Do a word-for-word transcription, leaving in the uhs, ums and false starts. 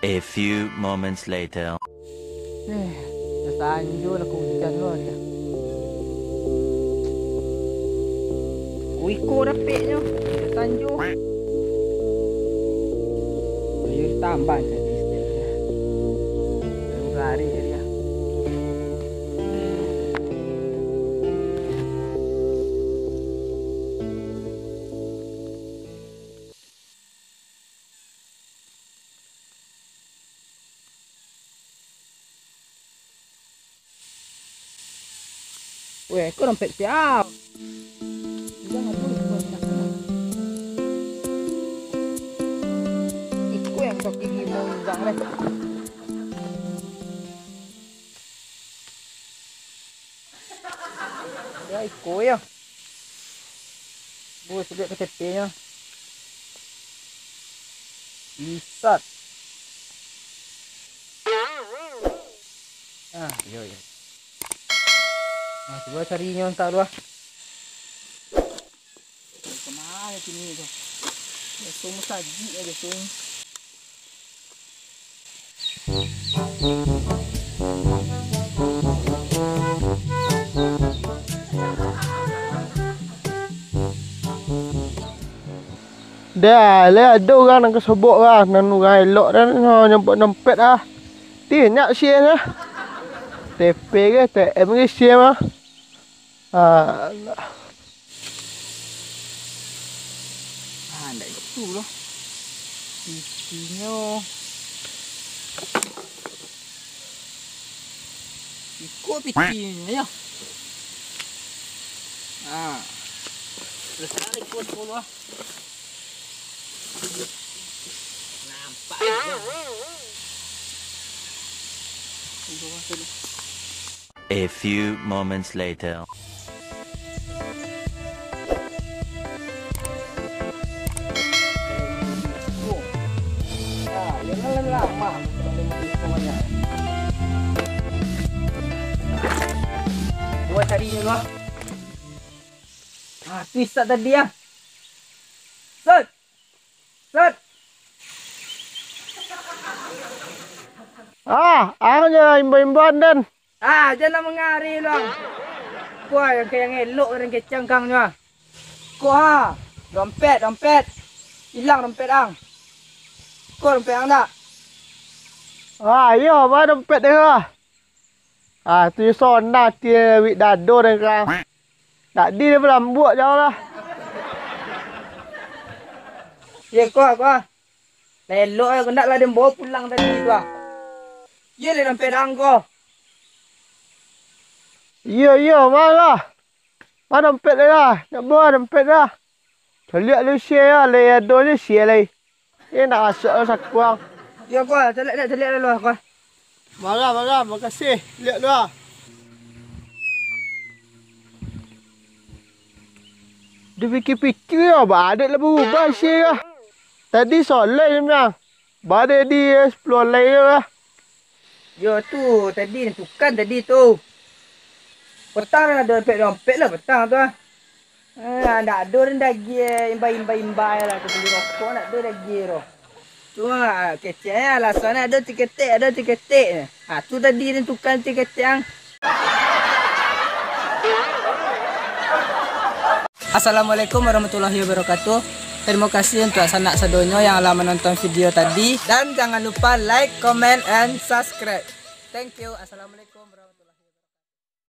A few moments later. Eh, dah sanjo lah ko ujan lo aja. Iko dapeknyo, dah sanjo. Ayo tambah jadi step dia. Baru lari dia. Weh, kau dompet siapa? Jangan dulu, kau nak sana. Iko yang kau gigi mau hilang deh. Ya, iko ya. Bus, lihat K T P-nyo. Isat. Ah, iyo, iyo. Ah, cubo carinyo entah tu ah. Kemana kini tu? Biaso musajik aja tu. Dah, lai ado urang nan kasobok lah, nan urang elok dah, nyo nyompok dompet ah. Ti nyak sia lah. T P ke, T M ke sia mah. Alah. Ah, ndak itu loh. Pitinyo. Iko pitinyo, yo. Ah. Terus tarik iko sepuluh ah. Nampak. Tunggu, tunggu. A few moments later. Gua cari dulu ah. Ah, tu Isat tadi ah. Sat. Sat. Ah, ang jo imbau-imbauan den. Ah, jan lah mangari lu ang. Ko ah, yang ka yang elok den kecek ang nyo ah. Ko ah, dompet, dompet. Ilang dompet ang. Ko dompet ang dak? Ah, iyo, ma dompet den ah? Ah, tu sonda ti wik dado den ka. Tadi den balambuak jauah lah. Iyo, ko ah, ko ah. Lah elok lah, kok ndak lah den bao pulang tadi tu ah. Iyo lah dompet ang ko. Iyo, iyo, ma lah. Ma dompet den lah, ndak bao dompet lah. Caliak lu sia, lai ado nyo sia lai. Iyo ndak masuak lah sakuang. Iyo ko ah, caliak, caliak dulu ko ah. Marah, marah, makasih. Liek lu ah. Dipikia-pikia yo, badek lah barubah sia ah. Tadi soleh je mah. Badek di sepuluh lai je lah. Yo tu, tadi tukan tadi tu. Patang lah dompet-dompet lah patang tu ah. Eh, ndak ado den dagiah imbai-imbai-imbai lah, ka bali rokok ndak ado dagiah doh. Cuma kecek e, alasan ado tiketek, ado tiketek. Ah, tu tadi den tukan tiketek ang. Assalamualaikum warahmatullahi wabarakatuh. Terima kasih untuk sanak sadonyo yang lah menonton video tadi. Dan jangan lupa like, comment, and subscribe. Thank you. Assalamualaikum.